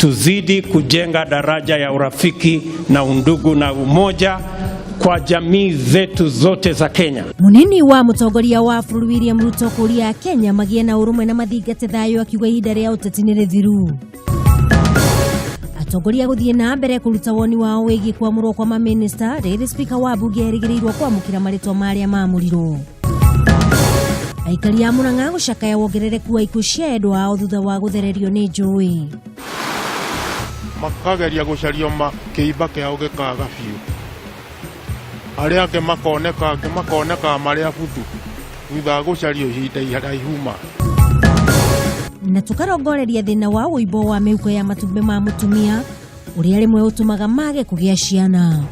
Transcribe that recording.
Tuzidi kujenga daraja ya urafiki na undugu na umoja kwa jamii zetu zote za Kenya. Munini wa mutongoria wa bũrũri William Ruto kũria Akenya magĩe na ũrũmwe na mathingate thayũ, akiuga ihinda rĩa ũteti nĩ rĩthiru. Atongoria gũthiĩ na mbere kũruta woni wao wĩgiĩ kwamũrwo kwa mamĩnĩsta, rĩrĩ spika wa mbunge erĩgĩrĩirwo kwamũkĩra marĩtwa ma arĩa maamũrirwo. Aikari a Murang'a gũcakaya wongerereku wa ikuũ cia endwa ao thutha wa gũthererio nĩ njũĩ. Makageria gũcario kĩimba kĩao gĩkaga biũ, arĩa angĩ makoneka, angĩ makoneka marĩ abuthu thutha wa gũcario ihinda iraihu ma. Na tũkarongoreria thĩna wa ũimbo wa mĩhuko ya matumbĩ ma mũtumia ũrĩa rĩmwe ũtũmaga mage kũgĩa ciana.